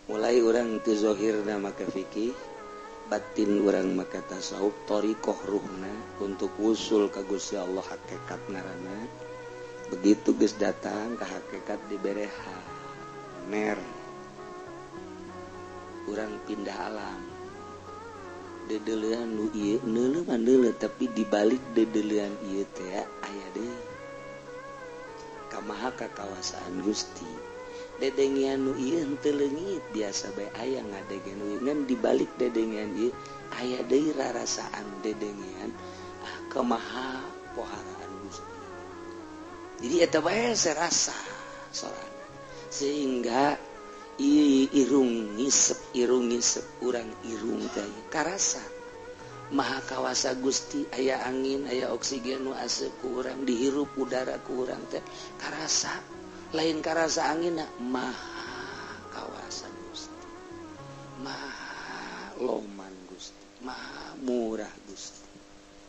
Mulai urang ti zahirna make fikih, batin urang make tasawuf, thariqah ruhna untuk wusul ka Gusti Allah, hakikat ngaranna. Begitu geus datang ka hakikat, dibere mer, urang pindah alam. Dedelean nu ieu neuleuh mah neuleuh, tapi dibalik dedelean ieu teh aya deui kamaha kakawasaan Gusti. Dedengean nu ieu henteu leungit, biasa bae, aya ngadegen nu ieu, ngan dibalik dedengean ieu aya deui rarasaan dedengean, ah, kamaha poharaan Gusti. Jadi eta bae serasa sorangan, sehingga irung ngisep, irung ngisep, urang irung teh karasa maha kawasa Gusti. Aya angin, aya oksigen nu asup ku urang, dihirup udara ku urang teh karasa, lain karasa angin, maha kawasa Gusti, maha loman Gusti, maha murah Gusti.